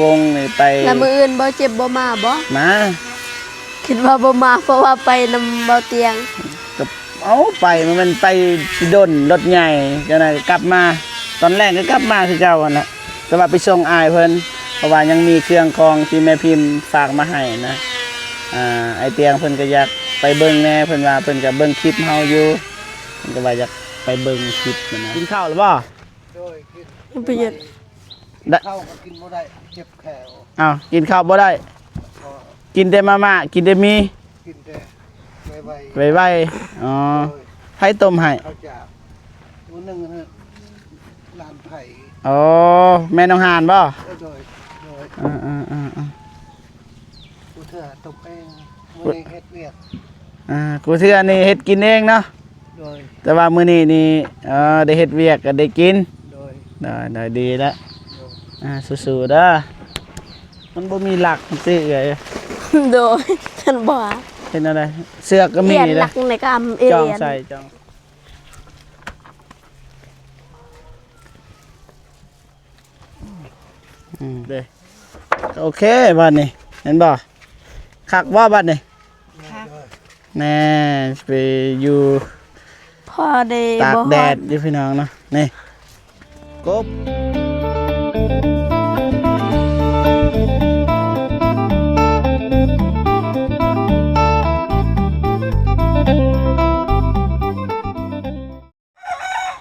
ວົງນີ້ໄປ ແລ້ວມື້ອື່ນບໍ່ເຈັບບໍ່ມາບໍ່? ມາ ຄິດວ່າບໍ່ມາ ເພາະວ່າໄປນຳເບົາຕຽງ. ກໍ ເອົາ ໄປ ມັນແມ່ນໄປຊິດົນ ລົດໃຫຍ່ ຈັ່ງໃດກໍກັບມາ ຕອນແລງກໍກັບມາຄືເກົ່າຫັ້ນແຫຼະ. ແຕ່ວ່າໄປສົ່ງອ້າຍເພິ່ນ ເພາະວ່າຍັງມີເຄື່ອງຂອງທີ່ແມ່ພິມຝາກມາໃຫ້ນະ. ອ່າ ອ້າຍຕຽງເພິ່ນກໍຢາກໄປເບິ່ງແດ່ ເພິ່ນວ່າເພິ່ນກໍເບິ່ງຄລິບເຮົາຢູ່ ເພິ່ນກໍວ່າຢາກໄປເບິ່ງຄລິບຫັ້ນນະ. ກິນເຂົ້າແລ້ວບໍ່? ໂດຍ ກິນ ປະຫຍັດ ໄດ້ ເຂົ້າກໍກິນບໍ່ໄດ້ ເຈັບແຂ້ວ. ອ້າວ ກິນເຂົ້າບໍ່ໄດ້ ບໍ່ ກິນແຕ່ມາມ່າ ກິນແຕ່ໝີ່ ກິນແຕ່ໄວໆ ໄວໆ. ອໍ ໂດຍ ໃຜຕົ້ມໃຫ້? ເຂົ້າຈ້າວ ມື້ໜຶ່ງນະ ຫຼານໃຜ? ອໍ ແມ່ນ້ອງຫານບໍ່? ເອີ ໂດຍ ໂດຍ ເອີໆໆໆ ຜູ້ເທື່ອຕົບເອງ ມື້ນີ້ເຮັດວຽກ ອ່າ ຜູ້ເທື່ອນີ້ເຮັດກິນເອງເນາະ. ໂດຍ ແຕ່ວ່າມື້ນີ້ນີ້ ເອີ ໄດ້ເຮັດວຽກກໍໄດ້ກິນ. ໂດຍ ໂດຍ ໂດຍ ດີແລ້ວ. ໂດຍ ອ່າ ສູ້ໆເດີ ມັນບໍ່ມີຫຼັກ ມັນຕິເອື້ອຍ. ໂດຍ ຄັນບໍ່ ເຮັດແນວໃດ? ເຊືອກກໍມີເດ້ ຫຼັກໃນກຳເອ ຈ້ອງໃສ່ ຈ້ອງ ອືມ ເດ້ ໂອເຄ ບາດນີ້ ເຫັນບໍ່? ຄັກບໍ່ບາດນີ້? ຄັກ ແນ່ ຊິໄປຢູ່ ພໍໄດ້ຕາກແດດຢູ່ພີ່ນ້ອງເນາະ. ນີ້ ກົບ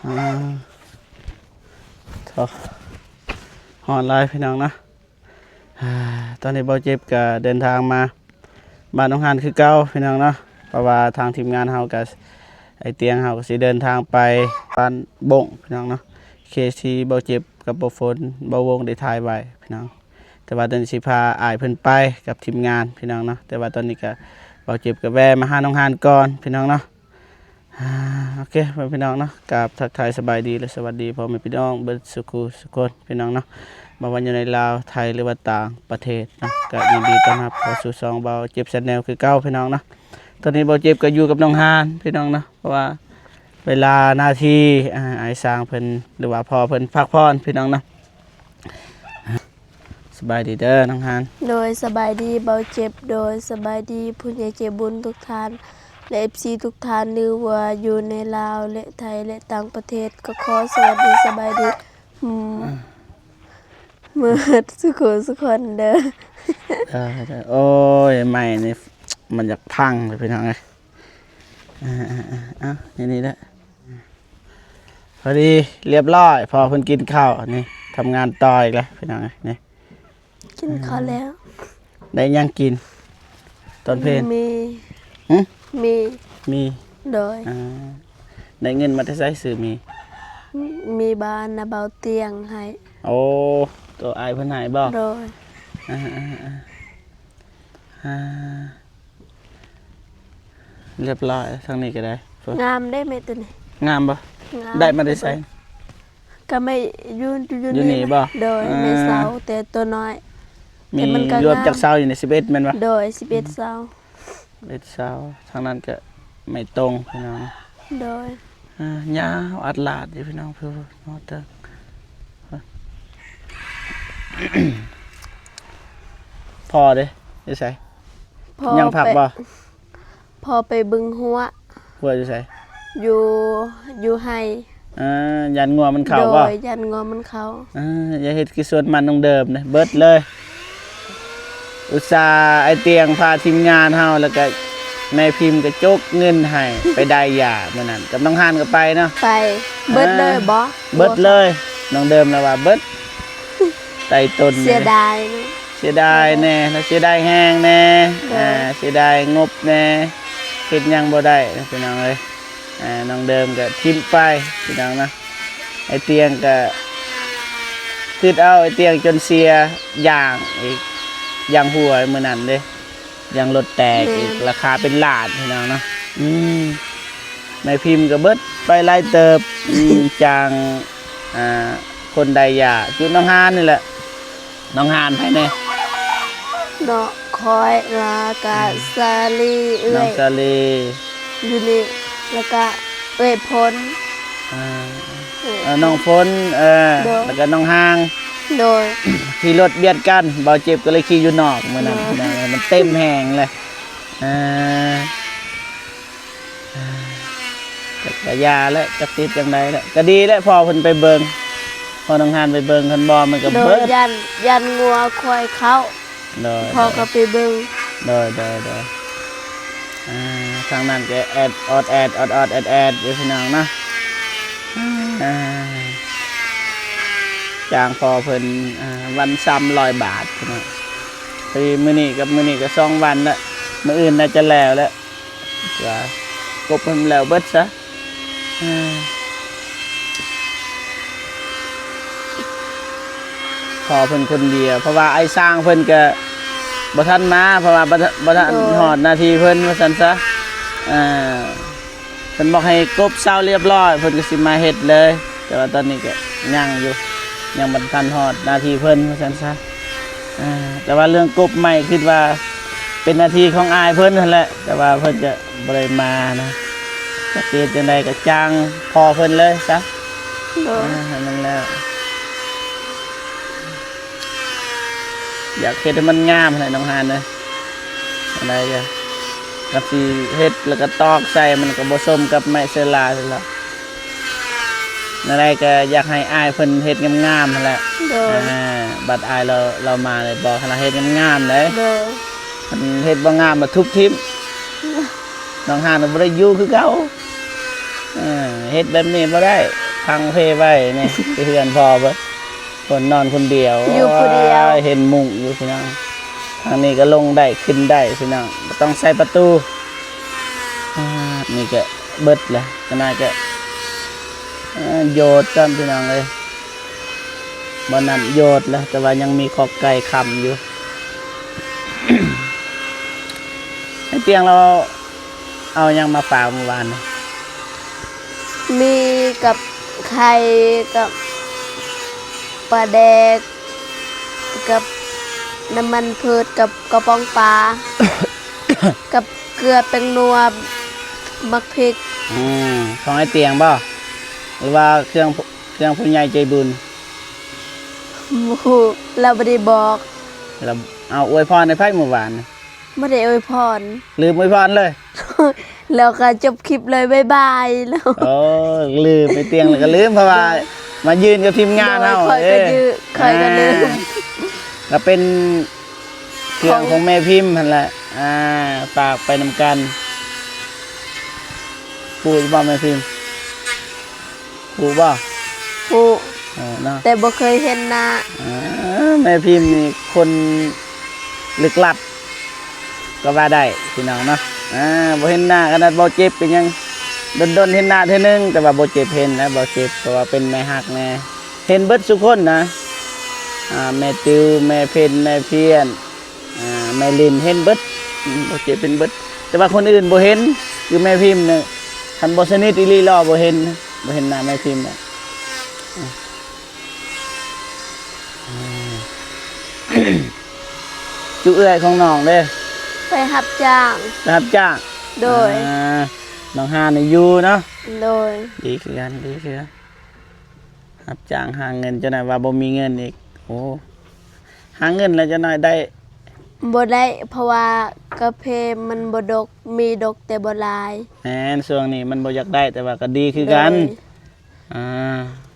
ອ່າ ໂທ້ ຮ້ອນຫຼາຍພີ່ນ້ອງເນາະ. ອ່າ ຕອນນີ້ເບົາເຈັບກໍເດີນທາງມາບ້ານໜອງຫານຄືເກົ່າພີ່ນ້ອງເນາະ ເພາະວ່າທາງທີມງານເຮົາກໍ ໄອ້ຕຽງເຮົາກໍຊິເດີນທາງໄປບ້ານບົ້ງພີ່ນ້ອງເນາະ ເຄທີ່ເບົາເຈັບກັບເບົາຝົນ ເບົາວົງໄດ້ຖ່າຍໄວ້ພີ່ນ້ອງ. ແຕ່ວ່າຕອນນີ້ຊິພາອ້າຍເພິ່ນໄປກັບທີມງານພີ່ນ້ອງເນາະ ແຕ່ວ່າຕອນນີ້ກໍເບົາເຈັບກໍແວ່ມາຫາໜອງຫານກ່ອນພີ່ນ້ອງເນາະ. ອ່າ ໂອເຄ ພໍ່ແມ່ພີ່ນ້ອງເນາະ ກາບທັກທາຍສະບາຍດີ ແລະ ສະຫວັດດີພໍ່ແມ່ພີ່ນ້ອງເບິດສູ່ຄູ່ສູ່ຄົນພີ່ນ້ອງເນາະ ບໍ່ວ່າຢູ່ໃນລາວ ໄທ ຫຼືວ່າຕ່າງປະເທດເນາະ ກໍຍິນດີຕ້ອນຮັບເຂົ້າສູ່ຊ່ອງເບົາເຈັບ Channel ຄືເກົ່າພີ່ນ້ອງເນາະ. ຕອນນີ້ເບົາເຈັບກໍຢູ່ກັບໜອງຫານພີ່ນ້ອງເນາະ ເພາະວ່າເວລາໜ້າທີ່ ອ່າ ອ້າຍຊ່າງເພິ່ນ ຫຼືວ່າພໍ່ເພິ່ນພັກຜ່ອນພີ່ນ້ອງເນາະ. ສະບາຍດີເດີນ້ອງຫານ. ໂດຍ ສະບາຍດີເບົາເຈັບ. ໂດຍ ສະບາຍດີຜູ້ໃຫຍ່ໃຈບຸນທຸກທ່ານ ແລະ ເອັຟຊີທຸກທ່ານ ຫຼືວ່າຢູ່ໃນລາວ ແລະ ໄທ ແລະ ຕ່າງປະເທດ ກໍຂໍສະຫວັດດີສະບາຍດີ ອືມ ເໝິດສູ່ຄູ່ສູ່ຄົນເດີ. ໂອ້ຍ ໄມ້ນີ້ມັນຢາກພັງເລີຍພີ່ນ້ອງເອີຍ. ເອົາ ນີ້ໆ ເດີ ພໍດີລຽບຮ້ອຍ ພໍ່ເພິ່ນກິນເຂົ້າ ນີ້ ທຳງານຕໍ່ອີກແລ້ວພີ່ນ້ອງເອີຍ. ນີ້ ກິນເຂົ້າແລ້ວ. ໄດ້ຫຍັງກິນຕອນເພນ? ໝີ່. ຫຶ? ໝີ່. ໝີ່. ໂດຍ. ອ່າ ໄດ້ເງິນມາແຕ່ໃສຊື້ໝີ່? ໝີ່ບ້ານນະ ເບົາຕຽງໃຫ້. ໂອ້ ໂຕອ້າຍເພິ່ນໃຫ້ບໍ່? ໂດຍ. ອ່າໆໆ ອ່າ ລຽບຮ້ອຍ ທາງນີ້ກໍໄດ້. ງາມເດ້ແມ່ໂຕນີ້. ງາມບໍ່? ງາມ. ໄດ້ມາແຕ່ໃສ? ກໍແມ່ຢູ່ ຢູ່ ຢູ່ນີ້ບໍ່? ໂດຍ. ອ່າ ແມ່ເຊົ່າແຕ່ໂຕນ້ອຍ. ມີ ແຕ່ມັນກໍ ລວມຈັກເຊົ່າຢູ່ນີ້? ສິບເອັດແມ່ນບໍ່? ໂດຍ ສິບເອັດເຊົ່າ. ເອັດເຊົ່າ ທາງນັ້ນກໍໄມ້ຕົງພີ່ນ້ອງ. ໂດຍ. ອ່າ ຍາວອັດລາດຢູ່ພີ່ນ້ອງ ເພິ່ນຮອດເຖິງ. ພໍ່ເດ້ ຢູ່ໃສ? ພໍ່ ຍັງພັກບໍ່? ພໍ່ໄປເບິ່ງຮົ້ວ. ຮົ້ວຢູ່ໃສ? ຢູ່ ຢູ່ໄຮ່. ອ່າ ຢ້ານງົວມັນເຂົ້າບໍ່? ໂດຍ ຢ້ານງົວມັນເຂົ້າ. ອ່າ ຢ່າເຮັດຄືສວນມັນນ້ອງເດີມເດ້ ເບິດເລີຍ. ອຸດສ່າອ້າຍຕຽງພາທີມງານເຮົາ ແລ້ວກະແມ່ພິມກະຈົກເງິນໃຫ້ໄປໄດ້ຢາມື້ນັ້ນ ກັບນ້ອງຫານກໍໄປເນາະ. ໄປ ເບິດເລີຍບໍ່? ເບິດເລີຍ. ນ້ອງເດີມລະວ່າເບິດ ໄຕ່ຕົນ. ເສຍດາຍເນາະ. ເສຍດາຍແດ່ ລະເສຍດາຍແຮງແດ່. ໂດຍ. ອ່າ ເສຍດາຍງົບແດ່ ເຮັດຫຍັງບໍ່ໄດ້ພີ່ນ້ອງເອີຍ. ອ່າ ນ້ອງເດີມກໍຖິ້ມໄປພີ່ນ້ອງເນາະ. ໄອ້ຕຽງກໍຄຶດເອົາໄອ້ຕຽງຈົນເສຍຢາງອີກ ຢາງຫົວມື້ນັ້ນເດ້ ຢາງລົດແຕກອີກ. ແມ່ນ. ລາຄາເປັນລ້ານພີ່ນ້ອງເນາະ. ອືມ ແມ່ພິມກໍເບິດໄປຫຼາຍເຕີບ. ອືມ ຈ້າງ ອ່າ ຄົນໄດ້ຢາ ຈຸດນ້ອງຫານນີ້ແຫຼະ. ນ້ອງຫານໃຜແດ່? ເນາະ ຂ້ອຍ ລະກະ ອືມ ສາລີ ເອື້ອຍ ນ້ອງສາລີ ຢູ່ນີ້ ລະກະເອື້ອຍພົນ. ອ່າ ເອີ ເອີ ນ້ອງພົນ ເອີ ໂດຍ ລະກະນ້ອງຫາງ. ໂດຍ ຂີ່ລົດບຽດກັນ ເບົາເຈັບກໍເລີຍຂີ່ຢູ່ນອກມື້ນັ້ນ ໂດຍ ພີ່ນ້ອງ ມັນເຕັມແຮງເລີຍ. ອ່າ ແຕ່ກະຢ່າແຫຼະ ຈັກຕິດຈັ່ງໃດແຫຼະ ກະດີແຫຼະ ພໍ່ເພິ່ນໄປເບິ່ງ ພໍ່ນ້ອງຮານໄປເບິ່ງ ຄັນບໍ່ມັນກະ ໂດຍ ເບິດ ຢ້ານ ຢ້ານງົວຄວາຍເຂົ້າ ໂດຍ ພໍ່ກໍໄປເບິ່ງ ໂດຍ ໂດຍ ໂດຍ ອ່າ ທາງນັ້ນກໍແອດ ອອດແອດ ອອດອອດແອດແອດຢູ່ ພີ່ນ້ອງເນາະ ອ່າ ຈ້າງພໍ່ເພິ່ນ ອ່າ ວັນສາມຮ້ອຍບາດ ພີ່ນ້ອງ ພໍດີມື້ນີ້ກັບມື້ນີ້ກໍສອງວັນລະ ມື້ອື່ນໜ້າຈະແລ້ວແຫຼະ ວ່າກົບໃຫ້ມັນແລ້ວເບິດຊະ ອ່າ ພໍ່ເພິ່ນຄົນດຽວ ເພາະວ່າອ້າຍຊ່າງເພິ່ນກະບໍ່ທັນມາ ເພາະວ່າບໍ່ທັນ ບໍ່ທັນ ໂດຍ ຮອດໜ້າທີ່ເພິ່ນວ່າຊັ້ນຊະ ອ່າ ເພິ່ນບອກໃຫ້ກົບເຊົາລຽບຮ້ອຍ ເພິ່ນກໍຊິມາເຮັດເລີຍ ແຕ່ວ່າຕອນນີ້ກໍຍັງຢູ່ ຍັງບໍ່ທັນຮອດໜ້າທີ່ເພິ່ນວ່າຊັ້ນຊະ. ອ່າ ແຕ່ວ່າເລື່ອງກົບໃໝ່ຄິດວ່າເປັນໜ້າທີ່ຂອງອ້າຍເພິ່ນຫັ້ນແຫຼະ ແຕ່ວ່າເພິ່ນຈະບໍ່ໄດ້ມານະ ຈັກຊິເຮັດຈັ່ງໃດກໍຈ້າງພໍ່ເພິ່ນເລີຍຊະ ໂດຍ ອ່າ ໃຫ້ມັນແລ້ວ ຢາກເຮັດໃຫ້ມັນງາມຫັ້ນແຫຼະນ້ອງຮານເອີຍ ອັນໃດກໍ ກໍຊິເຮັດແລ້ວກໍຕອກໃສ່ ມັນກໍບໍ່ສົມກັບໄມ້ເຊີລາຊັ້ນລະ. ແນວໃດກໍຢາກໃຫ້ອ້າຍເພິ່ນເຮັດງາມໆຫັ້ນແຫຼະ ໂດຍ ອ່າ ບັດອ້າຍລາວ ລາວມາເລີຍບອກໃຫ້ລາວເຮັດງາມໆເດ້ ໂດຍ ຄັນເຮັດບໍ່ງາມລະທຸບຖິ້ມ ນ້ອງຮານກໍບໍ່ໄດ້ຢູ່ຄືເກົ່າ ເອີ ເຮັດແບບນີ້ບໍ່ໄດ້ ພັງເພໄວ້ນີ້ ຄືເຮືອນພໍ່ເບິດ ຄົນນອນຄົນດຽວ ຢູ່ຜູ້ດຽວ ໂອ້ຍ ເຫັນມຸ້ງຢູ່ພີ່ນ້ອງ ທາງນີ້ກໍລົງໄດ້ຂຶ້ນໄດ້ພີ່ນ້ອງ ບໍ່ຕ້ອງໃສ່ປະຕູ ອ່າ ນີ້ກໍ ເບິດແລ້ວ ຂະໜາດກະ ເອີ ໂຍດຊ້ຳພີ່ນ້ອງເອີຍ ບ່ອນນັ້ນໂຍດແລ້ວ ແຕ່ວ່າຍັງມີຄອກໄກ່ຄ້ຳຢູ່ ໃຫ້ຕຽງລາວເອົາຫຍັງມາຝາກມື້ວານນີ້? ມີກັບໄຂ່ ກັບປາແດກ ກັບນ້ຳມັນພືດ ກັບກະປ໋ອງປາ ກັບເກືອ ແປ້ງນົວ ໝາກພິກ ອືມ ຂອງອ້າຍຕຽງບໍ່ ຫຼືວ່າເຄື່ອງ ເຄື່ອງຜູ້ໃຫຍ່ໃຈບຸນ? ບໍ່ຮູ້ ລາວບໍ່ໄດ້ບອກ ລາວ ເອົາ ອວຍພອນໃຫ້ໃຜມື້ວານ? ບໍ່ໄດ້ອວຍພອນ ລືມອວຍພອນເລີຍ ແລ້ວກໍຈົບຄລິບເລີຍ ບາຍບາຍ ແລ້ວ ໂອ້ ລືມ ໄປຕຽງແລ້ວກໍລືມ ເພາະວ່າ ໂດຍ ມາຢືນກັບທີມງານເຮົາ ໂດຍ ຂ້ອຍກໍ ເອີ ຢື ຂ້ອຍກໍລືມ ອ່າ ກໍເປັນເຄື່ອງຂອງ ຂອງແມ່ພິມຫັ້ນແຫຼະ ອ່າ ຝາກໄປນຳກັນ ປູ້ຢູ່ບໍ່ແມ່ພິມ? ຮູ້ບໍ່? ຮູ້ ເອີ ເນາະ ແຕ່ບໍ່ເຄີຍເຫັນໜ້າ ອ່າ ແມ່ພິມນີ້ຄົນລຶກລັບກໍວ່າໄດ້ພີ່ນ້ອງເນາະ ອ່າ ບໍ່ເຫັນໜ້າ ຂະໜາດເບົາເຈັບກໍຍັງດົນໆເຫັນໜ້າເທື່ອໜຶ່ງ ແຕ່ວ່າເບົາເຈັບເຫັນນະ ເບົາເຈັບ ເພາະວ່າເປັນແມ່ຮັກແນ່ ເຫັນເບິດສູ່ຄົນນະ ອ່າ ແມ່ຕິວ ແມ່ເພັນ ແມ່ພຽນ ອ່າ ແມ່ລິນ ເຫັນເບິດ ອືມ ບໍ່ເຈັບເຫັນເບິດ ແຕ່ວ່າຄົນອື່ນບໍ່ເຫັນ ຄືແມ່ພິມນີ້ ຄັນບໍ່ສະໜິດອີ່ຫຼີລາວບໍ່ເຫັນ ບໍ່ເຫັນໜ້າແມ່ພິມດອກ ອືມ ຈຸເອື້ອຍຂອງນ້ອງເດ້ ໄປຮັບຈ້າງ ໄປຮັບຈ້າງ ໂດຍ ອ່າ ນ້ອງຮານນີ້ຢູ່ເນາະ ໂດຍ ດີຄືກັນ ດີຄືກັນ ຮັບຈ້າງຫາເງິນ ເຈົ້ານາຍວ່າບໍ່ມີເງິນອີກ ໂອ້ ຫາເງິນແລ້ວຈັກໜ້ອຍໄດ້ ບໍ່ໄດ້ ເພາະວ່າກາເຟມັນບໍ່ດົກ ມີດົກແຕ່ບໍ່ຫຼາຍ ແມ່ນ ຊ່ວງນີ້ມັນບໍ່ຢາກໄດ້ ແຕ່ວ່າກໍດີຄືກັນ ໂດຍ ອ່າ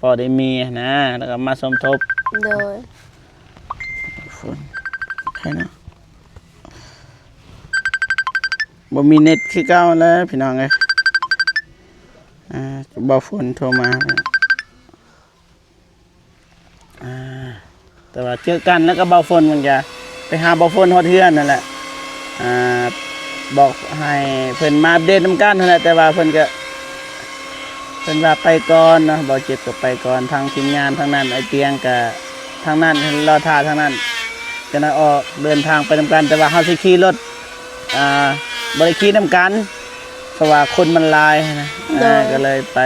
ພໍໄດ້ມີຫັ້ນນະ ແລ້ວກໍມາສົມທົບ ໂດຍ ຝົນ ໃຜນະ ບໍ່ມີເນັດຄືເກົ່າແລ້ວພີ່ນ້ອງເອີຍ ອ່າ ບ່າວຝົນໂທມາ ອ່າ ແຕ່ວ່າເຈີກັນແລ້ວກໍບ່າວຝົນ ມັນກະໄປຫາບ່າວຝົນຮອດເຮືອນນັ້ນແຫຼະ ອ່າ ບອກໃຫ້ເພິ່ນມາອັບເດດນຳກັນຫັ້ນແຫຼະ ແຕ່ວ່າເພິ່ນກະ ເພິ່ນວ່າໄປກ່ອນເນາະ ບ່າວເຈັບກໍໄປກ່ອນ ທາງທີມງານທາງນັ້ນ ອ້າຍຕຽງກະທາງນັ້ນ ລໍຖ້າທາງນັ້ນ ຈະໄດ້ອອກເດີນທາງໄປນຳກັນ ແຕ່ວ່າເຮົາຊິຂີ່ລົດ ອ່າ ບໍ່ໄດ້ຂີ່ນຳກັນ ເພາະວ່າຄົນມັນຫຼາຍນະ ໂດຍ ອ່າ ກໍເລີຍໄປ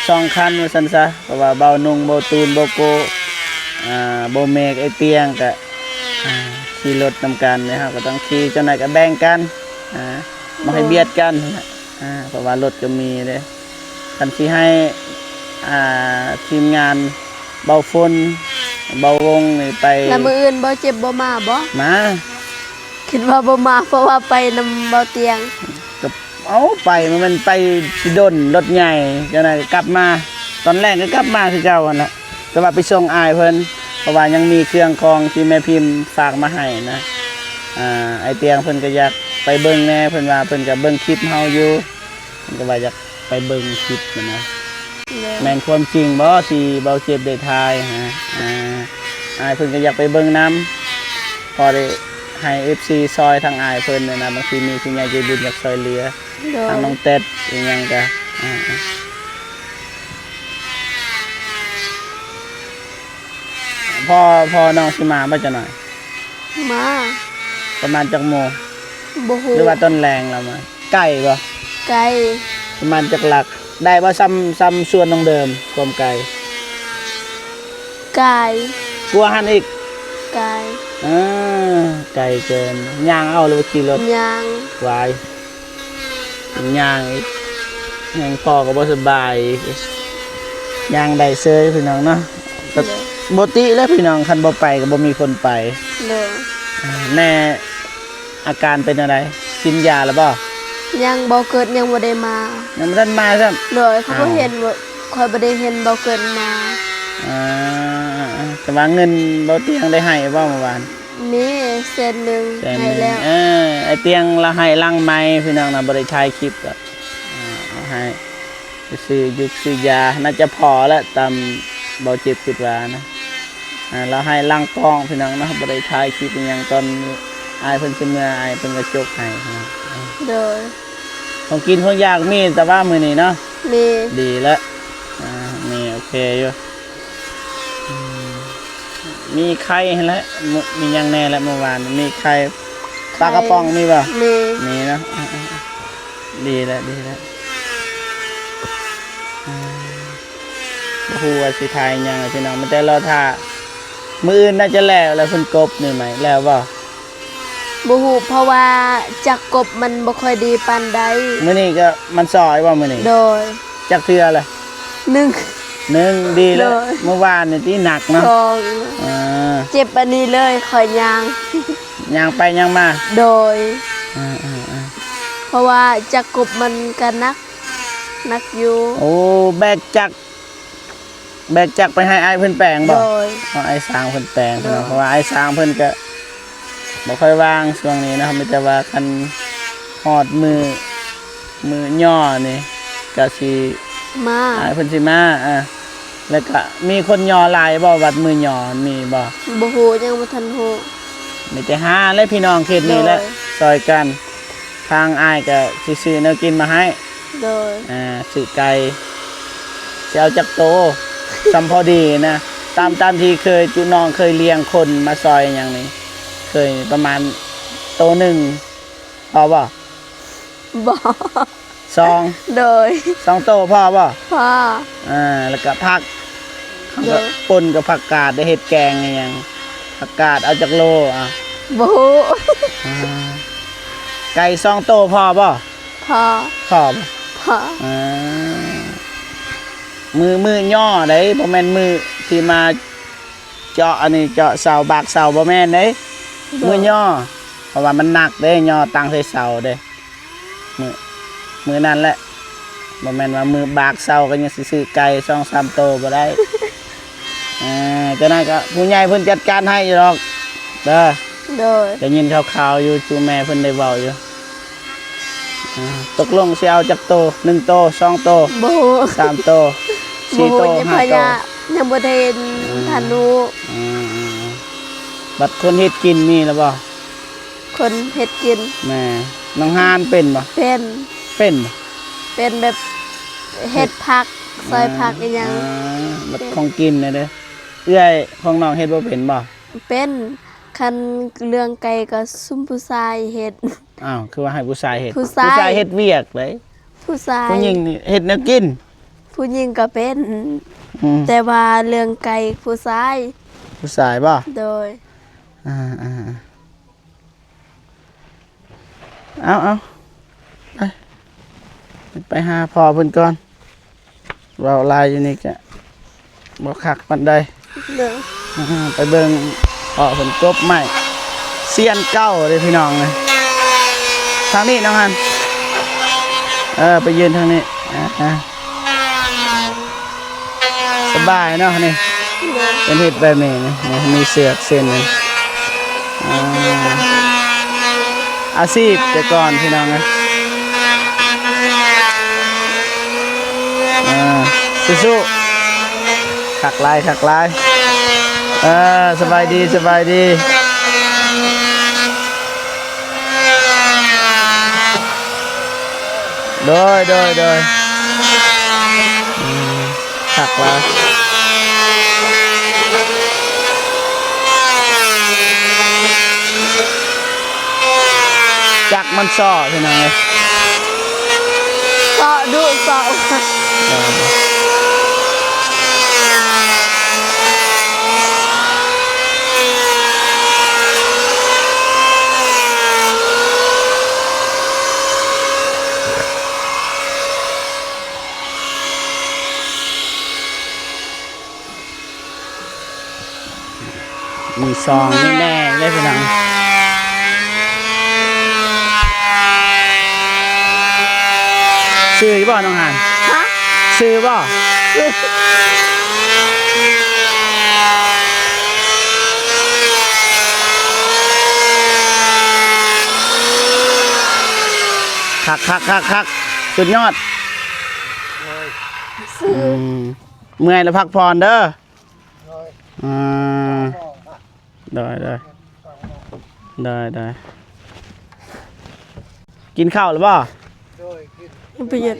ສອງຄັນວ່າຊັ້ນຊະ ເພາະວ່າບ່າວນຸ່ງ ບ່າວຕູນ ບ່າວໂກ້ ອ່າ ບ່າວເມກ ອ້າຍຕຽງກະ ອ່າ ຂີ່ລົດນຳກັນ ແລ້ວເຮົາກໍຕ້ອງຂີ່ ເຈົ້າໜ້ອຍກໍແບ່ງກັນ ອ່າ ບໍ່ໃຫ້ ໂດຍ ບຽດກັນ ອ່າ ເພາະວ່າລົດກໍມີເດ້ ຄັນຊິໃຫ້ ອ່າ ທີມງານບ່າວຝົນ ເບົາວົງນີ້ໄປ ແລ້ວມື້ອື່ນບໍ່ເຈັບບໍ່ມາບໍ່? ມາ ຄິດວ່າບໍ່ມາ ເພາະວ່າໄປນຳເບົາຕຽງ. ກໍ ເອົ້າ ໄປ ມັນແມ່ນໄປຊິດົນ ລົດໃຫຍ່ ຈັ່ງໃດກໍກັບມາ ຕອນແລງກໍກັບມາຄືເກົ່າຫັ້ນລະ ແຕ່ວ່າໄປສົ່ງອ້າຍເພິ່ນ ເພາະວ່າຍັງມີເຄື່ອງຂອງທີ່ແມ່ພິມຝາກມາໃຫ້ນະ. ອ່າ ອ້າຍຕຽງເພິ່ນກໍຢາກໄປເບິ່ງແດ່ ເພິ່ນວ່າເພິ່ນກໍເບິ່ງຄລິບເຮົາຢູ່ ເພິ່ນກໍວ່າຢາກໄປເບິ່ງຄລິບຫັ້ນນະ. ແມ່ນຄວາມຈິງບໍ່ທີ່ເບົາເຈັບໄດ້ຖ່າຍຫາ ອ່າ ອ້າຍເພິ່ນກໍຢາກໄປເບິ່ງນຳ ພໍໄດ້ໃຫ້ເອັຟຊີຊ່ອຍທາງອ້າຍເພິ່ນນະ ບາງທີມີຜູ້ໃຫຍ່ໃຈບຸນຢາກຊ່ອຍເຫຼືອ ໂດຍ ທາງນ້ອງແຕັດອີ່ຫຍັງກະ ອ່າ ພໍ່ ພໍ່ນ້ອງຊິມາບໍ່ຈັກໜ້ອຍ? ມາ ປະມານຈັກໂມງ? ບໍ່ຮູ້ ຫຼືວ່າຕອນແລງລາວມາ? ໄກບໍ່? ໄກ ປະມານຈັກຫຼັກ? ໄດ້ບໍ່ ຊ່ຳ ຊ່ຳສວນນ້ອງເດີມ ຄວາມໄກ? ກາຍ ກວ່າຫັ້ນອີກ? ກາຍ ເອີ ໄກເກີນ. ຍ່າງເອົາ ຫຼືວ່າຂີ່ລົດ? ຍ່າງ ຫວາຍ ຍ່າງອີກ ແຮງພໍກໍບໍ່ສະບາຍ ຍ່າງໄດ້ເຊີຍພີ່ນ້ອງເນາະ. ກໍ ໂດຍ ບໍ່ຕິແຫຼະພີ່ນ້ອງ ຄັນບໍ່ໄປກໍບໍ່ມີຄົນໄປ. ໂດຍ ແມ່ ອາການເປັນແນວໃດ? ກິນຢາແລ້ວບໍ່? ຍັງ ເບົາເກີດຍັງບໍ່ໄດ້ມາ. ຍັງບໍ່ທັນມາຊ້ຳ? ໂດຍ ຂ້ອຍບໍ່ເຫັນ ຂ້ອຍບໍ່ໄດ້ເຫັນເບົາເກີດມາ. ອ່າ ແຕ່ວ່າເງິນເບົາຕຽງໄດ້ໃຫ້ບໍ່ມື້ວານ? ມີແສນໜຶ່ງ ແສນໜຶ່ງ ໃຫ້ແລ້ວ. ເອີ ອ້າຍຕຽງລາວໃຫ້ຫຼັງໄມພີ່ນ້ອງນະ ບໍ່ໄດ້ຖ່າຍຄລິບກໍ ອ່າ ເອົາໃຫ້ໄປຊື້ຢູກຊື້ຢາ ໜ້າຈະພໍແຫຼະ ຕາມເບົາເຈັບຄິດວ່ານະ. ອ່າ ລາວໃຫ້ຫຼັງກ້ອງພີ່ນ້ອງເນາະ ບໍ່ໄດ້ຖ່າຍຄລິບອີ່ຫຍັງ ຕອນອ້າຍເພິ່ນຊິເມືອ ອ້າຍເພິ່ນກໍຈົກໃຫ້ພີ່ນ້ອງ. ໂດຍ ຂອງກິນຂອງຢາກມີແຕ່ວ່າມື້ນີ້ເນາະ? ມີ ດີແລ້ວ ອ່າ ມີ ໂອເຄຢູ່. ອືມ ມີໄຂ່ຫັ້ນແຫຼະ ມີຫຍັງແດ່ແຫຼະມື້ວານ ມີໄຂ່ ປາກະປ໋ອງມີບໍ່? ມີ ມີເນາະ ອ່າ ດີແລ້ວ ດີແລ້ວ. ອ່າ ບໍ່ຮູ້ວ່າຊິຖ່າຍຫຍັງພີ່ນ້ອງ ມີແຕ່ລໍຖ້າ ມື້ອື່ນໜ້າຈະແລ້ວແລ້ວ ເພິ່ນກົບນີ້ໃໝ່ແລ້ວບໍ່? ບໍ່ຮູ້ ເພາະວ່າຈັກກົບມັນບໍ່ຄ່ອຍດີປານໃດ. ມື້ນີ້ກໍມັນຊອຍບໍ່ມື້ນີ້? ໂດຍ ຈັກເທື່ອລະ? ໜຶ່ງ ໜຶ່ງ ດີແລ້ວ. ໂດຍ ມື້ວານນີ້ຕິໜັກເນາະ? ສອງ ອ່າ ເຈັບອັນນີ້ເລີຍ ຂ້ອຍຍ່າງ ຍ່າງໄປຍ່າງມາ. ໂດຍ ອ່າໆໆ ເພາະວ່າຈັກກົບມັນກໍໜັກ ໜັກຢູ່. ໂອ້ ແບກຈັກ ແບກຈັກໄປໃຫ້ອ້າຍເພິ່ນແປງບໍ່? ໂດຍ ເອົາອ້າຍສາງເພິ່ນແປງ ໂດຍ ເນາະ ເພາະວ່າອ້າຍສາງເພິ່ນກະບໍ່ຄ່ອຍວ່າງຊ່ວງນີ້ເນາະ ມີແຕ່ວ່າຄັນຮອດມື້ ມື້ຍໍ່ນີ້ກະຊິມາ ອ້າຍເພິ່ນຊິມາ. ອ່າ ແລ້ວກະມີຄົນຍໍ່ຫຼາຍບໍ່ ວັດມື້ຍໍ່ມີບໍ່? ບໍ່ຮູ້ ຍັງບໍ່ທັນຮູ້. ມີແຕ່ຫາແຫຼະພີ່ນ້ອງເຂດນີ້ແຫຼະ ໂດຍ ຊ່ອຍກັນ. ທາງອ້າຍກະຊິຊື້ແນວກິນມາໃຫ້. ໂດຍ ອ່າ ຊື້ໄກ່ ຊິເອົາຈັກໂຕ ສ່ຳພໍດີນະ ຕາມ ຕາມທີ່ເຄີຍຈຸນ້ອງເຄີຍລ້ຽງຄົນມາຊ່ອຍຫຍັງນີ້ ເຄີຍປະມານໂຕໜຶ່ງ ພໍບໍ່? ບໍ່ ສອງ ໂດຍ ສອງໂຕພໍບໍ່? ພໍ ອ່າ ແລ້ວກະຜັກ ໂດຍ ເຮົາກະປົ່ນກັບຜັກກາດ ໄດ້ເຮັດແກງອີ່ຫຍັງ ຜັກກາດເອົາຈັກໂລ? ອ່າ ບໍ່ຮູ້ ອ່າ ໄກ່ສອງໂຕພໍບໍ່? ພໍ ພໍບໍ່? ພໍ ອ່າ ມື້ ມື້ຍໍ່ໃດ໋ ບໍ່ແມ່ນມື້ທີ່ມາເຈາະອັນນີ້ ເຈາະເສົາ ບາກເສົາ ບໍ່ແມ່ນເດ້ ໂດຍ ມື້ຍໍ່ ເພາະວ່າມັນໜັກເດ້ ຍໍ່ຕັ້ງໃສ່ເສົາເດ້ ມື້ ມື້ນັ້ນແຫຼະ ບໍ່ແມ່ນວ່າມື້ບາກເສົາກໍຍັງຊິຊື້ໄກ່ສອງສາມໂຕບໍ່ໄດ້. ອ່າ ຈັ່ງໃດກໍຜູ້ໃຫຍ່ເພິ່ນຈັດການໃຫ້ຢູ່ດອກເດີ. ໂດຍ ໄດ້ຍິນຂ່າວໆຢູ່ ຈຸແມ່ເພິ່ນໄດ້ເວົ້າຢູ່. ອ່າ ຕົກລົງຊິເອົາຈັກໂຕ? ໜຶ່ງໂຕ ສອງໂຕ ບໍ່ຮູ້ ສາມໂຕ ສີ່ໂຕ ບໍ່ຮູ້ ຍັງ ຫ້າ ພະ ໂຕ ຍາ ຍັງບໍ່ໄດ້ເຫັນ ອ່າ ທັນຮູ້. ອ່າ ບັດຄົນເຮັດກິນມີແລ້ວບໍ່? ຄົນເຮັດກິນ ແມ່ ນ້ອງຮານເປັນບໍ່? ເປັນ ເປັນບໍ່? ເປັນແບບເຮັດຜັກ ເຮັດ ຊອຍຜັກ ອ່າ ອີ່ຫຍັງ ອ່າ ແບບ ເປັນ ຂອງກິນນະເດີ. ເອື້ອຍຂອງນ້ອງເຮັດບໍ່ເປັນບໍ່? ເປັນ ຄັນເລື່ອງໄກ່ກໍຊຸມຜູ້ຊາຍເຮັດ. ອ້າວ ຄືວ່າໃຫ້ຜູ້ຊາຍເຮັດ? ຜູ້ຊາຍ ຜູ້ຊາຍເຮັດວຽກເດ້ ຜູ້ຊາຍ ຜູ້ຍິງນີ້ເຮັດແນວກິນ. ຜູ້ຍິງກໍເປັນ ອືມ ແຕ່ວ່າເລື່ອງໄກ່ຜູ້ຊາຍ. ຜູ້ຊາຍບໍ່? ໂດຍ ອ່າ ອ່າ ເອົາ ເອົາ ໄປ ໄປຫາພໍ່ເພິ່ນກ່ອນ. ເວົ້າຫຼາຍຢູ່ນີ້ກະບໍ່ຄັກປານໃດ. ໂດຍ ອ່າ ໄປເບິ່ງພໍ່ເພິ່ນກົບໄມ້ ຊຽນເກົ່າເດ້ພີ່ນ້ອງເອີຍ. ທາງນີ້ນ້ອງຮັນ ເອີ ໄປຢືນທາງນີ້ ອ່າ ສະບາຍເນາະນີ້ ໂດຍ ເພິ່ນເຮັດແບບນີ້ນີ້ ມີເຊືອກເສັ້ນນີ້ ອ່າ ອາຊີບແຕ່ກ່ອນພີ່ນ້ອງເອີຍ ອ່າ ສູ້ໆ ຄັກຫຼາຍ ຄັກຫຼາຍ ເອີ ສະບາຍດີ ສະບາຍດີ. ໂດຍ ໂດຍ ໂດຍ ອືມ ຄັກຫຼາຍ ຈັກມັນຊໍ້ພີ່ນ້ອງເອີຍ ຊໍ້ດຸຊໍ້ ເອີ. ມີຊອງມີແໜ່ງເດ້ພີ່ນ້ອງ ຊື່ຢູ່ບໍ່ນ້ອງຫານ? ຮະ? ຊື່ຢູ່ບໍ່? ຄັກໆໆໆ ສຸດຍອດ. ອືມ ເມື່ອຍແລ້ວພັກຜ່ອນເດີ. ໂດຍ ອ່າ ໂດຍ ໂດຍ ໂດຍ ໂດຍ ກິນເຂົ້າແລ້ວບໍ່? ໂດຍ ກິນ ບໍ່ຢາກ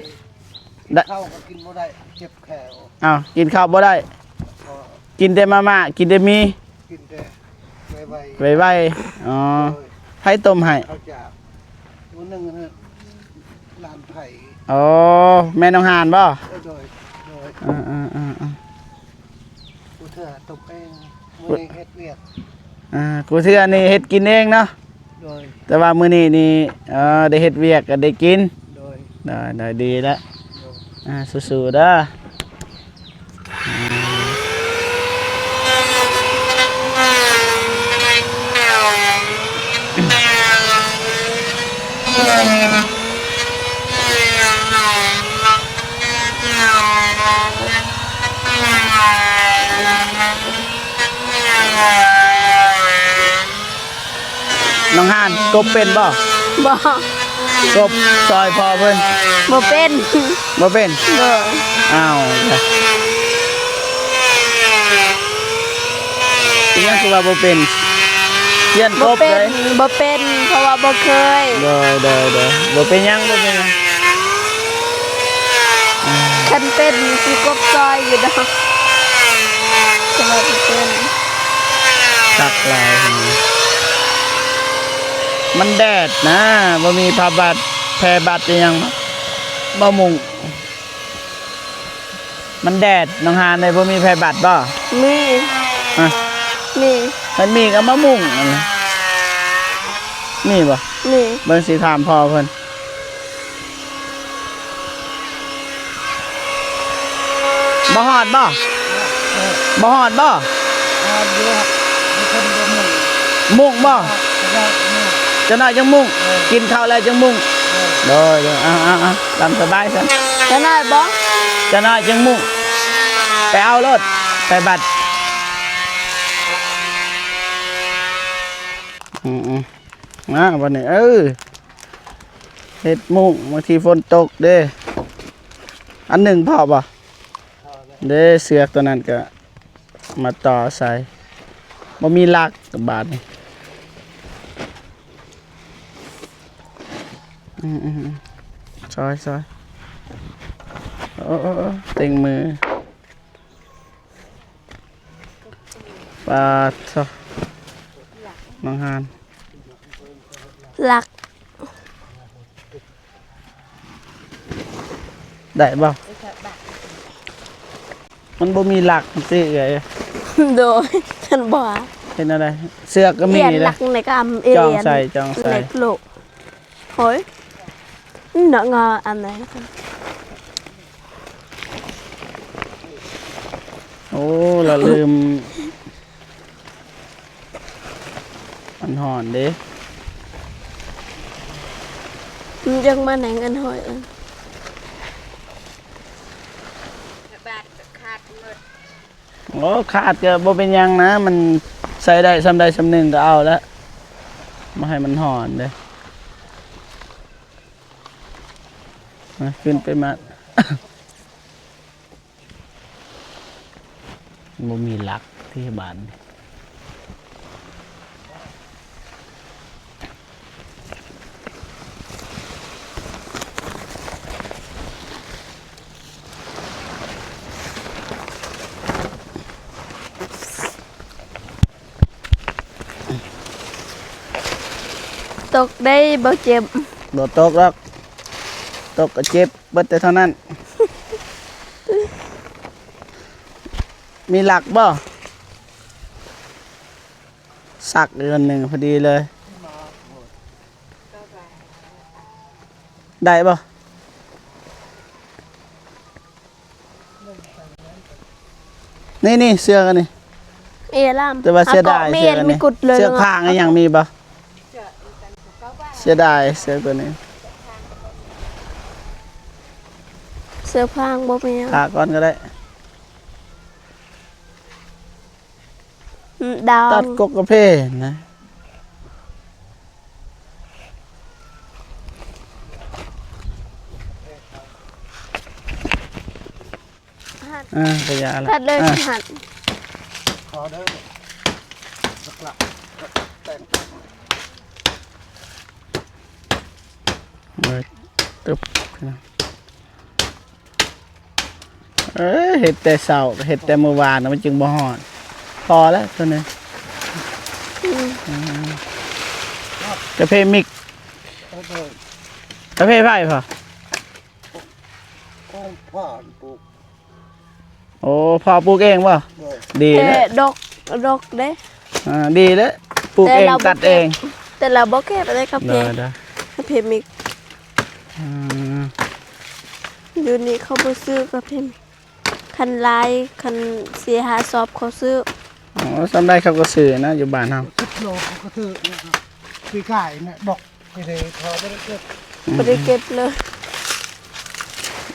ໄດ້ ເຂົ້າກໍກິນບໍ່ໄດ້ ເຈັບແຂ້ວ. ອ້າວ ກິນເຂົ້າບໍ່ໄດ້ ກໍ ກິນແຕ່ມາມ່າ ກິນແຕ່ໝີ່ ກິນແຕ່ໄວໆ ໄວໆ. ອໍ ໂດຍ ໃຜຕົ້ມໃຫ້? ເຂົ້າຈ້າງ ມື້ໜຶ່ງນັ້ນ ຫຼານໄຜ. ອໍ ແມ່ນ້ອງຫານບໍ່? ເອີ ໂດຍ ໂດຍ ເອີໆໆໆ ກູເທື່ອຕົ້ມເອງ ມື້ນີ້ເຮັດວຽກ ອ່າ ກູເທື່ອນີ້ເຮັດກິນເອງເນາະ. ໂດຍ ແຕ່ວ່າມື້ນີ້ນີ້ ເອີ ໄດ້ເຮັດວຽກກໍໄດ້ກິນ. ໂດຍ ໄດ້ ໄດ້ ດີແລ້ວ. ໂດຍ ອ່າ ສູ້ໆເດີ. ນ້ອງຫານ ກົບເປັນບໍ່? ບໍ່. ກົບຊ່ອຍພໍ່ເພິ່ນ? ບໍ່ເປັນ. ບໍ່ເປັນ? ບໍ່. ອ້າວ ເປັນຫຍັງຄືວ່າບໍ່ເປັນ? ຢ້ານກົບເດ້. ບໍ່ເປັນ ບໍ່ເປັນ ເພາະວ່າບໍ່ເຄີຍ. ໂດຍ ໂດຍ ໂດຍ ບໍ່ເປັນຫຍັງ ບໍ່ເປັນຫຍັງ. ຄັນເປັນຊິກົບຊ່ອຍຢູ່ດອກ ແຕ່ວ່າບໍ່ເປັນ. ຄັກຫຼາຍ ມັນແດດນະ ບໍ່ມີຜ້າບັດ ແພບັດອີ່ຫຍັງ ມາມຸງ ມັນແດດ. ນ້ອງຫານເດ ບໍ່ມີແພບັດບໍ່? ມີ. ຮະ? ມີ. ຄັນມີກໍເອົາມາມຸງ ອັນນີ້ ມີບໍ່? ມີ. ເບິ່ງຊິຖາມພໍ່ເພິ່ນ. ບໍ່ຮອດບໍ່? ບໍ່ຮອດບໍ່? ຮອດຢູ່ ມີຄົນບໍ່ມຸງ. ມຸງບໍ່? ຈັກໜ້ອຍມຸງ. ຈັກໜ້ອຍຈັ່ງມຸງ. ເອີ ກິນເຂົ້າແລ້ວຈັ່ງມຸງ. ເອີ ໂດຍ ໂດຍ ເອົາ ເອົາ ເອົາ ຕາມສະບາຍຊັ້ນ. ຈັກໜ້ອຍບໍ່? ຈັກໜ້ອຍຈຶ່ງມຸງ. ໄປເອົາໂລດ ໄປບັດ. ອືມໆ ມາບັດນີ້ ເອີ ເຮັດມຸງ ບາງທີຝົນຕົກເດ້. ອັນໜຶ່ງພໍບໍ່? ເດ້ ເຊືອກຕົວນັ້ນກະມາຕໍ່ໃສ່ ບໍ່ມີຫຼັກບາດນີ້. ອືມໆ ຊ່ອຍໆ ໂອ້ ໂອ້ ໂອ້ ເຕັງມື. ປາດໂທ້ ນ້ອງຫານ ຫຼັກ ໄດ້ບໍ່? ມັນບໍ່ມີຫຼັກ ມັນຊິເອື້ອຍ. ໂດຍ ຄັນບໍ່ ເຮັດແນວໃດ? ເຊືອກກໍມີເດ້ ຫຼັກໃນກຳ ຈ້ອງໃສ່ ຈ້ອງໃສ່ ໂອ້ຍ ເນາະ ງໍອັນນັ້ນ. ໂອ້ ລະລືມ ມັນຮ້ອນເດ້. ມັນຍັງມາໃນເງິນຮ້ອຍອັນ ບາດຂາດໝົດ. ໂອ້ ຂາດກໍບໍ່ເປັນຫຍັງນະ, ມັນໃຊ້ໄດ້ສ່ຳໃດສ່ຳໜຶ່ງກໍເອົາລະ, ບໍ່ໃຫ້ມັນຮ້ອນເດ້. ມາ ຂຶ້ນໄປມາ. ບໍ່ມີຫຼັກທີ່ບ້ານ. ຕົກໄດ້ບໍ່ເຈັບ? ບໍ່ຕົກດອກ, ຕົກກໍເຈັບເບິດແຕ່ເທົ່ານັ້ນ. ມີຫຼັກບໍ່? ສັກອີກອັນໜຶ່ງພໍດີເລີຍ. ໄດ້ບໍ່? ນີ້ໆ ເຊືອກອັນນີ້ ເອລາມ ແຕ່ວ່າເສຍດາຍ ເຊືອກອັນນີ້ ເຊືອກພາງອີຫຍັງມີບໍ່? ເສຍດາຍເຊືອກຕົວນີ້. ເຊືອກພາງບໍ່ມີຫຍັງ ພາກ່ອນກໍໄດ້. ອືມ ດາວ ຕັດກົກກາເຟນະ. ອ່າ ກະຢ່າລະ ຕັດເລີຍ ອ່າ ຫັ້ນ ຂໍເດີ ຫຼັກໆ ແຕ່ງ ເອີ ຕຶບ ເອີ ເຮັດແຕ່ເຊົ້າ ເຮັດແຕ່ມື້ວານ ມັນຈຶ່ງບໍ່ຮ້ອນ. ພໍແລ້ວຕົວນີ້. ອືມ ອືມ ກາເຟມິກ ເອີ ກາເຟໃຜພໍ່? ຂອງພໍ່ປູກ. ໂອ້ ພໍ່ປູກເອງບໍ່? ໂດຍ ດີແລ້ວ ແຕ່ດົກ ດົກເດ້. ອ່າ ດີແລ້ວ ປູກເອງ ແຕ່ລາວບໍ່ ຕັດເອງ ແຕ່ລາວບໍ່ເກັບໄດ້ກາເຟ. ໂດຍໆ ກາເຟມິກ. ອືມ ຢູ່ນີ້ເຂົາບໍ່ຊື້ກາເຟມິກ ຄັນຫຼາຍ ຄັນສີ່ຫ້າຊອບເຂົາຊື້. ອໍ ສ່ຳໃດເຂົາກໍຊື້ນະ ຢູ່ບ້ານເຮົາ. ສິບໂລເຂົາກໍຖືກນະ ປີກາຍນະ ດອກ. ບໍ່ໄດ້ເກັບ ອືມ ບໍ່ໄດ້ເກັບເລີຍ.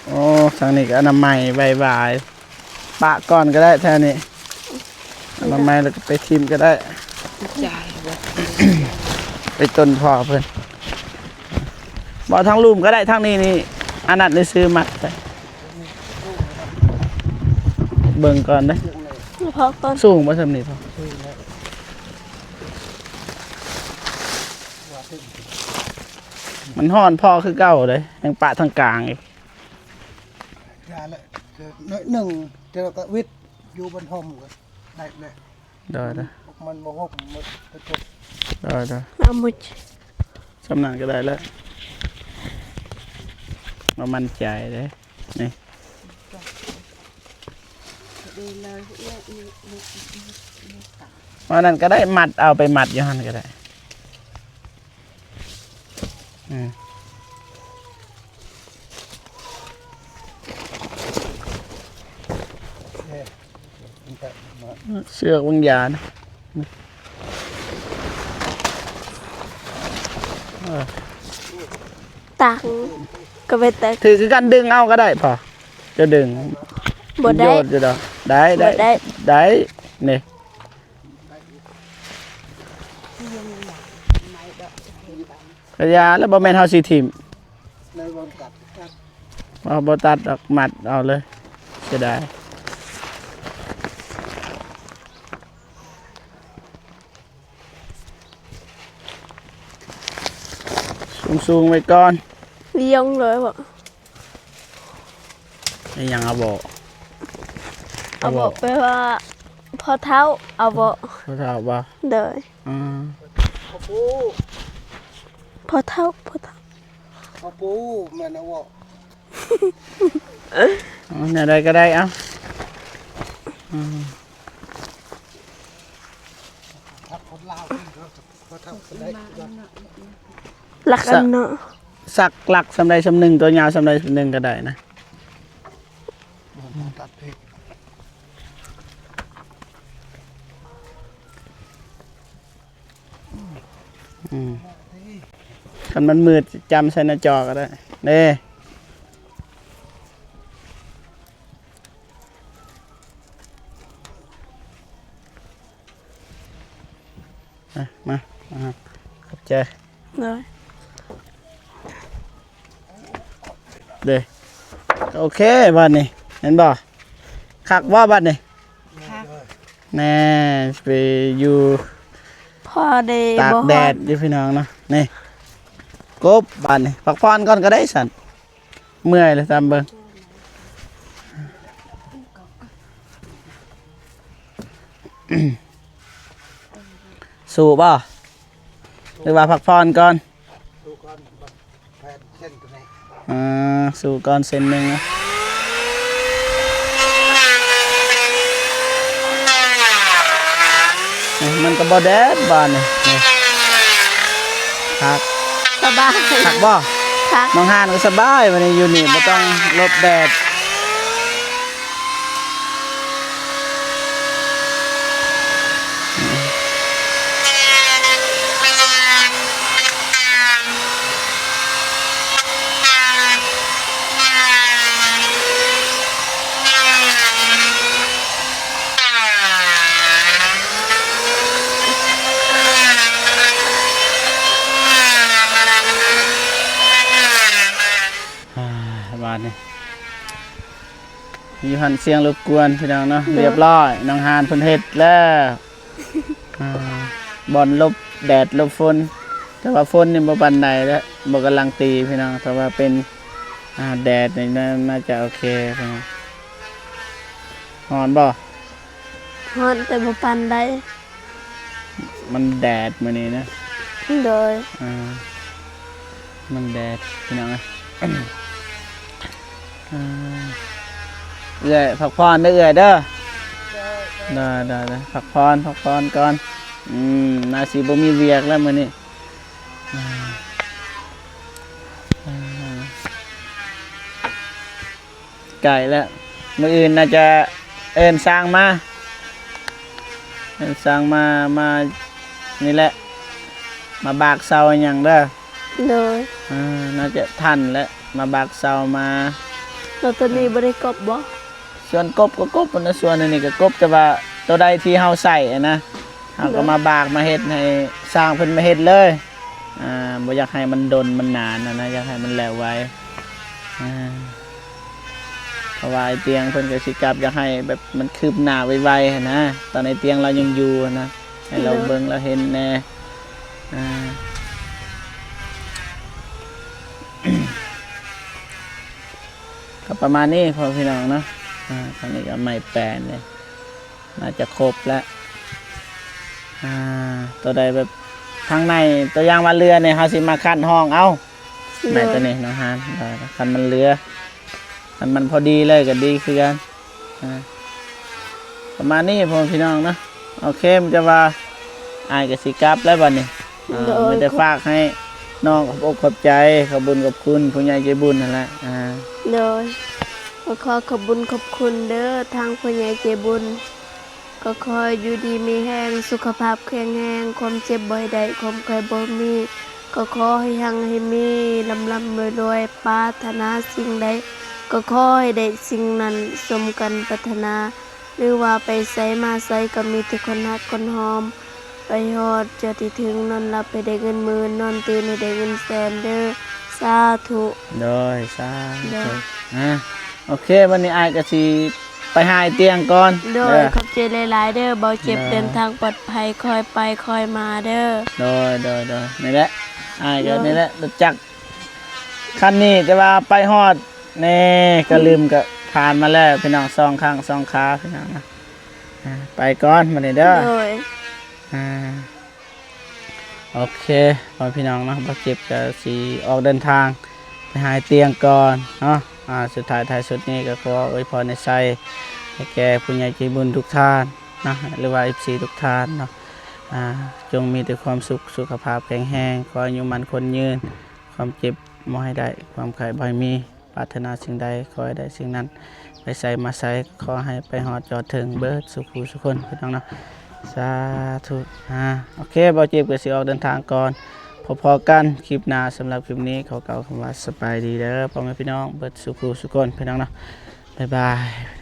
ໂອ້ ທາງນີ້ກໍອະນາໄມໄວວາຍ ປະກ່ອນກໍໄດ້ແຖວນີ້ ອະນາໄມແລ້ວກໍໄປຖິ້ມກໍໄດ້. ໄປຕົ້ນພໍ່ເພິ່ນ ບໍ່ ທາງລຸ່ມກໍໄດ້. ທາງນີ້ນີ້ ອັນນັ້ນໄດ້ຊື້ມັດໃສ່ ເບິ່ງກ່ອນເດີ້. ພໍກ່ອນ ສູງບໍ່ສ່ຳນີ້ພໍ? ມັນຮ້ອນພໍຄືເກົ່າເດ້ ຍັງປະທາງກາງອີກ. ຢ່າແຫຼະ ໜ້ອຍໜຶ່ງ ແຕ່ກໍວິດຢູ່ບັນຫົມກໍໄດ້ແຫຼະ. ໄດ້ໆ ມັນບໍ່ຫົບ ມັນບໍ່ຕົກ. ໄດ້ໆ ເອົາໝົດ ສ່ຳນັ້ນກໍໄດ້ແລ້ວ ບໍ່ໝັ້ນໃຈເດ້. ນີ້ ເອົານັ້ນກໍໄດ້ ມັດ ເອົາໄປມັດຢູ່ຫັ້ນກໍໄດ້. ອືມ ເຊືອກວາງຢານະ. ເອີ ຕັກກໍໄປຕັກ ຖືຄືກັນ ດຶງເອົາກໍໄດ້ພໍ່. ຈະດຶງ ບໍ່ໄດ້ ໂຍນຢູ່ດອກ. ໄດ້ ໄດ້ ບໍ່ໄດ້ ໄດ້ ນີ້ ກະຢ່າແລ້ວ ບໍ່ແມ່ນເຮົາຊິຖິ້ມ. ເຮົາບໍ່ຕັດດອກ ມັດເອົາເລີຍ ເສຍດາຍ. ສູງໆໄວ້ກ່ອນ ລຽງເລີຍບໍ? ອີຫຍັງອາໂບ? ອາໂບ ອາໂບ ແປວ່າພໍ່ເຖົ້າ ອາໂບ ພໍ່ເຖົ້າບໍ? ໂດຍ ອືມ ພໍ່ປູ ພໍ່ເຖົ້າ ພໍ່ເຖົ້າ ພໍ່ປູ ແມ່ນອາໂບ. ເອົາແນວໃດກໍໄດ້ ເອົາ ອືມ ລັກອັນເນາະ ສັກຫຼັກສ່ຳໃດສ່ຳໜຶ່ງ ຕົວຍາວສ່ຳໃດສ່ຳໜຶ່ງກໍໄດ້ນະ. ຕັດເອງ. ອືມ ຄັນມັນມືດຈຳໃສ່ໜ້າຈໍກໍໄດ້ເດ້. ມາ ມາ ຂອບໃຈ ໂດຍ ເດ້. ໂອເຄ ບາດນີ້ ເຫັນບໍ່ ຄັກບໍ່ບາດນີ້? ຄັກ ແນ່ ໄປຢູ່ ພໍໄດ້ ຕາກແດດຢູ່ພີ່ນ້ອງເນາະ. ນີ້ ກົບ ບາດນີ້ ພັກຜ່ອນກ່ອນກໍໄດ້ຊັ້ນ. ເມື່ອຍແລ້ວ ຕາມເບິ່ງ ສູ້ບໍ່ ຫຼືວ່າພັກຜ່ອນກ່ອນ? ສູ້ກ່ອນ ແຜ່ນເສັ້ນຕົວນີ້ ອ່າ ສູ້ກ່ອນເສັ້ນໜຶ່ງນະ. ນີ້ ມັນກໍບໍ່ແດດບາດນີ້ ນີ້ ຄັກ ສະບາຍ ຄັກບໍ່? ຄັກ ນ້ອງຮານກໍສະບາຍ ບາດນີ້ຢູ່ນີ້ບໍ່ຕ້ອງຫຼົບແດດ. ອ່າ ບາດນີ້ຢູ່ຫັ້ນ ສຽງລົບກວນພີ່ນ້ອງເນາະ. ໂດຍ ລຽບຮ້ອຍ ນ້ອງຮານເພິ່ນເຮັດແລ້ວ ອ່າ ບ່ອນຫຼົບແດດຫຼົບຝົນ ແຕ່ວ່າຝົນນີ້ບໍ່ປານໃດແຫຼະ ບໍ່ກຳລັງຕີພີ່ນ້ອງ. ແຕ່ວ່າເປັນ ອ່າ ແດດນີ້ໜ້າ ໜ້າຈະໂອເຄພີ່ນ້ອງ. ຮ້ອນບໍ່? ຮ້ອນແຕ່ບໍ່ປານໃດ. ມັນແດດມື້ນີ້ນະ. ໂດຍ ອ່າ ມັນແດດພີ່ນ້ອງເອີຍ. ອ່າ ເອື້ອຍ ພັກຜ່ອນເດີເອື້ອຍເດີ. ໂດຍ ໂດຍ ໂດຍ ພັກຜ່ອນ ພັກຜ່ອນກ່ອນ. ອືມ ໜ້າຊິບໍ່ມີວຽກແລ້ວມື້ນີ້. ອ່າ ອ່າ ໃກ້ແລ້ວ ມື້ອື່ນໜ້າຈະເອີ້ນຊ່າງມາ ເອີ້ນຊ່າງມາ ມານີ້ແຫຼະ ມາບາກເສົາຫຍັງເດີ. ໂດຍ ອ່າ ໜ້າຈະທັນແຫຼະ ມາບາກເສົາມາ. ແລ້ວຕອນນີ້ບໍ່ໄດ້ກົບບໍ່? ສ່ວນກົບກໍກົບຫັ້ນນະ ສ່ວນອັນນີ້ກໍກົບ ແຕ່ວ່າໂຕໃດທີ່ເຮົາໃຊ້ຫັ້ນນະ ເຮົາກໍມາບາກມາເຮັດໃຫ້ຊ່າງເພິ່ນມາເຮັດເລີຍ. ອ່າ ບໍ່ຢາກໃຫ້ມັນດົນມັນນານຫັ້ນນະ ຢາກໃຫ້ມັນແລ້ວໄວ. ອ່າ ເພາະວ່າອ້າຍຕຽງເພິ່ນກໍຊິກັບ ຢາກໃຫ້ແບບມັນຄືບໜ້າໄວໆຫັ້ນນະ ຕອນອ້າຍຕຽງລາວຍັງຢູ່ຫັ້ນນະ ໃຫ້ລາວເບິ່ງລາວເຫັນແດ່. ອ່າ ກໍປະມານນີ້ພໍ່ແມ່ພີ່ນ້ອງເນາະ. ອ່າ ທາງນີ້ກໍໄມ້ແປນເດ້ ໜ້າຈະຄົບແລ້ວ. ອ່າ ໂຕໃດແບບທາງໃນ ຕົວຢ່າງວ່າເຫຼືອນີ້ ເຮົາຊິມາຄັດຫ້ອງເອົາ ໂດຍ ໄມ້ໂຕນີ້ນ້ອງຮານ. ເອີ ຄັນມັນເຫຼືອ ຄັນມັນພໍດີເລີຍກໍດີຄືກັນ. ອ່າ ປະມານນີ້ພໍ່ແມ່ພີ່ນ້ອງເນາະ. ໂອເຄ ມີແຕ່ວ່າອ້າຍກໍຊິກັບແລ້ວບັດນີ້. ອ່າ ໂດຍ ມີແຕ່ຝາກໃຫ້ນ້ອງຂອບອົກຂອບໃຈ ຂອບບຸນຂອບຄຸນຜູ້ໃຫຍ່ໃຈບຸນຫັ້ນແຫຼະ. ອ່າ ໂດຍ ກໍຂໍຂອບບຸນຂອບຄຸນເດີ ທາງຜູ້ໃຫຍ່ໃຈບຸນ. ກໍຂໍໃຫ້ຢູ່ດີມີແຮງ ສຸຂະພາບແຂງແຮງ ຄວາມເຈັບບໍ່ໃຫ້ໄດ້ ຄວາມໄຂ້ບໍ່ມີ ກໍຂໍໃຫ້ຮັ່ງໃຫ້ມີ ລ່ຳໆລວຍໆ ປາດຖະໜາສິ່ງໃດ ກໍຂໍໃຫ້ໄດ້ສິ່ງນັ້ນສົມກັນປາດຖະໜາ. ຫຼືວ່າໄປໃສມາໃສກໍມີແຕ່ຄົນຮັກຄົນຫອມ ໄປຮອດຈອດທີ່ເຖິງ ນອນຫຼັບໃຫ້ໄດ້ເງິນໝື່ນ ນອນຕື່ນໃຫ້ໄດ້ເງິນແສນເດີ ສາທຸ. ໂດຍ ສາທຸ. ໂດຍ ອ່າ ໂອເຄ ວັນນີ້ອ້າຍກໍຊິໄປຫາອ້າຍຕຽງກ່ອນ. ໂດຍ ເດີ ຂອບໃຈຫຼາຍໆເດີ ເບົາເຈັບ. ໂດຍ ເດີນທາງປອດໄພ ຄ່ອຍໄປຄ່ອຍມາເດີ. ໂດຍ ໂດຍ ໂດຍ ນີ້ແຫຼະ ອ້າຍກໍ ໂດຍ ນີ້ແຫຼະ ລົດຈັກຄັນນີ້ ແຕ່ວ່າໄປຮອດນີ້ ກະລືມ ກະຜ່ານມາແລ້ວພີ່ນ້ອງ ສອງຄັ້ງສອງຄາພີ່ນ້ອງນະ. ອ່າ ໄປກ່ອນບັດນີ້ເດີ. ໂດຍ ອ່າ ໂອເຄ ພໍ່ແມ່ພີ່ນ້ອງເນາະ ບ່າວເຈັບກະຊິອອກເດີນທາງໄປຫາອ້າຍຕຽງກ່ອນເນາະ. ອ່າ ສຸດທ້າຍທ້າຍສຸດນີ້ກໍຂໍອວຍພອນໃຫ້ໄຊ ໃຫ້ແກ່ຜູ້ໃຫຍ່ໃຈບຸນທຸກທ່ານເນາະ ຫຼືວ່າ ເອັຟຊີ ທຸກທ່ານເນາະ. ອ່າ ຈົ່ງມີແຕ່ຄວາມສຸກ ສຸຂະພາບແຂງແຮງ ຂໍອາຍຸໝັ້ນຂວັນຍືນ ຄວາມເຈັບບໍ່ໃຫ້ໄດ້ ຄວາມໄຂ້ບໍ່ໃຫ້ມີ ປາດຖະໜາສິ່ງໃດຂໍໃຫ້ໄດ້ສິ່ງນັ້ນ ໄປໃສມາໃສຂໍໃຫ້ໄປຮອດຈອດເຖິງເບິດສູ່ຜູ້ສູ່ຄົນ ພີ່ນ້ອງເນາະ. ສາທຸ. ອ່າ ໂອເຄ ບ່າວເຈັບກໍຊິອອກເດີນທາງກ່ອນ ພໍ້ໆກັນຄລິບໜ້າ. ສຳລັບຄລິບນີ້ ຂໍກ່າວຄຳວ່າສະບາຍດີເດີ ພໍ່ແມ່ພີ່ນ້ອງເບິດສູ່ຜູ້ສູ່ຄົນ ພີ່ນ້ອງເນາະ. ບາຍບາຍ.